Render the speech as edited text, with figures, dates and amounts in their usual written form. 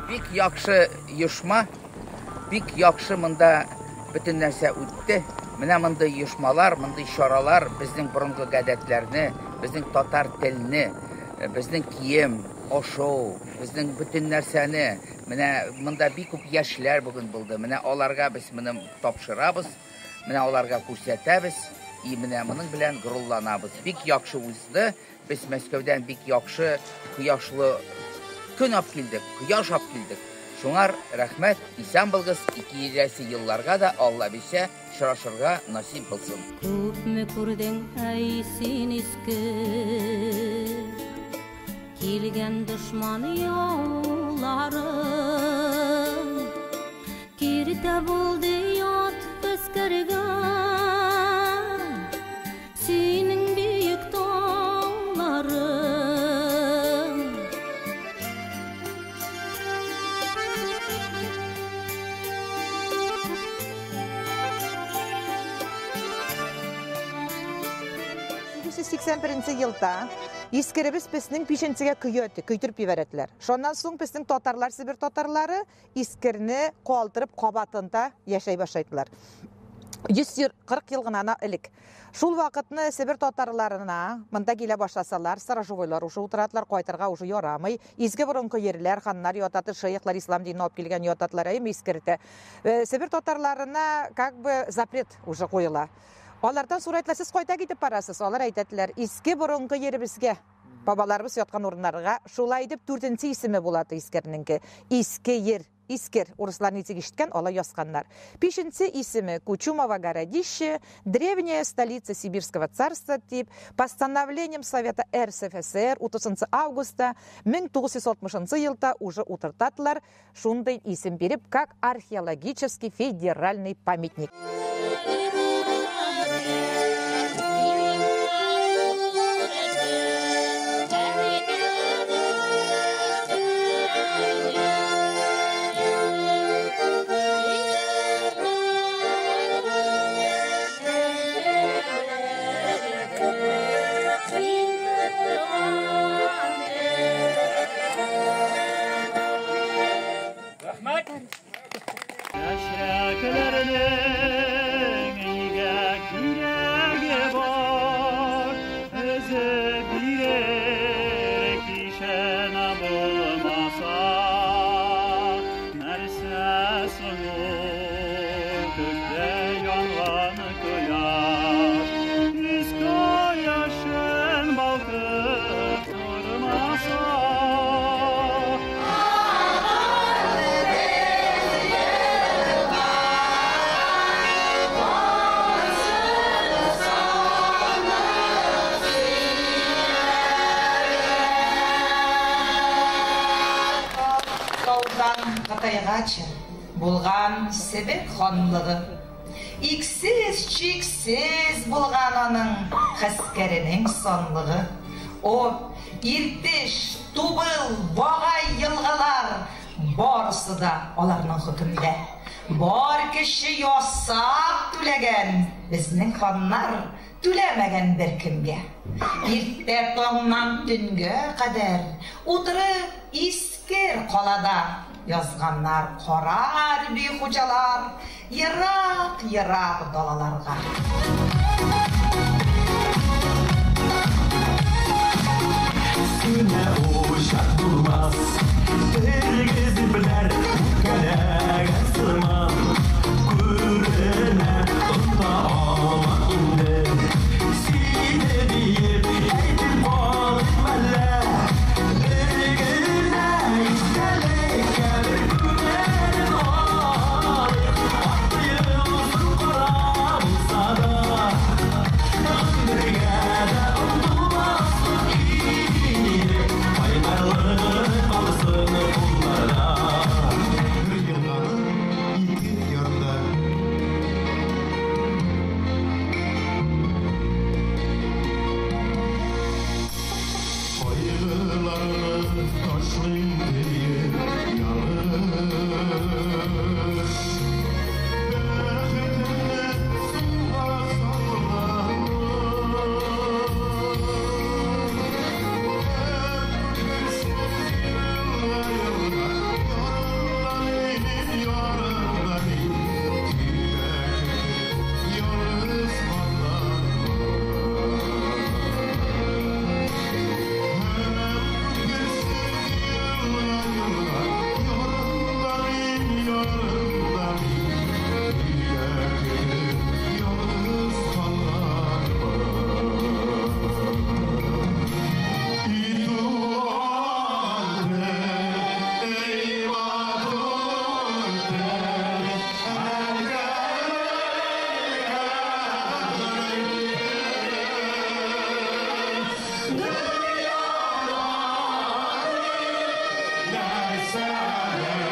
Бик яхшы оешма, бик яхшы монда бөтен нәрсә үтте. Менә мондый оешмалар, мондый чаралар безнең борынгы гадәтләрне, безнең татар телне, безнең кием, ашау, безнең бөтен нәрсәне, менә монда бик күп яшьләр бүген булды. Менә аларга без моны тапшырабыз, менә аларга күрсәтәбез и менә моның белән горурланабыз. Бик яхшы узды. Без Мәскәүдән бик яхшы кояшлы көн алып килдек, кояш алып килдек. Шуңар рәхмәт, исән булыгыз, киләсе елларга да Алла бирсә, очрашырга насыйп булсын. Күпме күрдең, әй син иске, килгән дошман яуларын, киртә булды ят гаскәргә, синең бөек тауларың. 881 елда Искеребез песнең пишенчегә көяте, көйтереп җибәрәтләр. Шуннан соң песнең татарлар, Себер татарлары Искерне калтырып кабатында яшәй башлайдылар. 140 ел гына элек. Шул вакытны Себер татарларына монда килә башласалар, сторожевойлар уже утыратлар, кайтырга уже ярамый. Изге борынгы җирләр, ханнар ятаты, шейхлар ислам динен алып килгән ятатлар, әйме Искердә. Себер татарларына как бы запрет уже куела. Алардан сорайтлар, сез кайда китеп барасыз? Алар әйтәтләр, изге борынгы җиребезгә, бабаларыбыз яткан урыннарга. Шулай итеп дүртенче исеме була Искернеңке. Иске ер. Искер, урыслар ничек ишеткән, алай язганнар. Бишенче исеме Кучумово городище, древняя столица Сибирского царства дип, постановлением Совета РСФСР 30 августа 1960 елда уже утыртатлар, шундый исем биреп, как археологический федеральный памятник. Рәхмәт. Чәчәкләрнең нигә кирәге бар? Өзеп бирер кичәне булмаса. Нәрсә соң ул күктә янган кояш? Үз кояшын балкып тормаса. Таудан Кытайгача булган Себер ханлыгы. Иксез, чиксез булган аның гаскәренең санлыгы. Об, Иртеш, Тубыл, Багай елгалар барысы да аларның хөкемдә. Бар кеше ясак түләгән, безнең ханнар түләмәгән беркемгә. Иртә таңнан төнгә кадәр утырып Искер калада язганнар кара хәрби хуҗалар ерак-ерак далаларга. Сүнә учак булмас, тергезепләр үпкәләгән сыман күренә, оныта алмам инде. Сине диеп әйтеп калыйм әллә, бер генә истәлеккә бер күңелен алыйк. Ат тоелсын кара булса да, гомергә дә онытылмаслык ирек, кайнарлыгы калсын кулларда. Бер елганың ике ярында. Кайгыларны ташлыйм диеп ялгыш. Бәхетемне суга салган. Һәм берсез еллар Сәгадәт.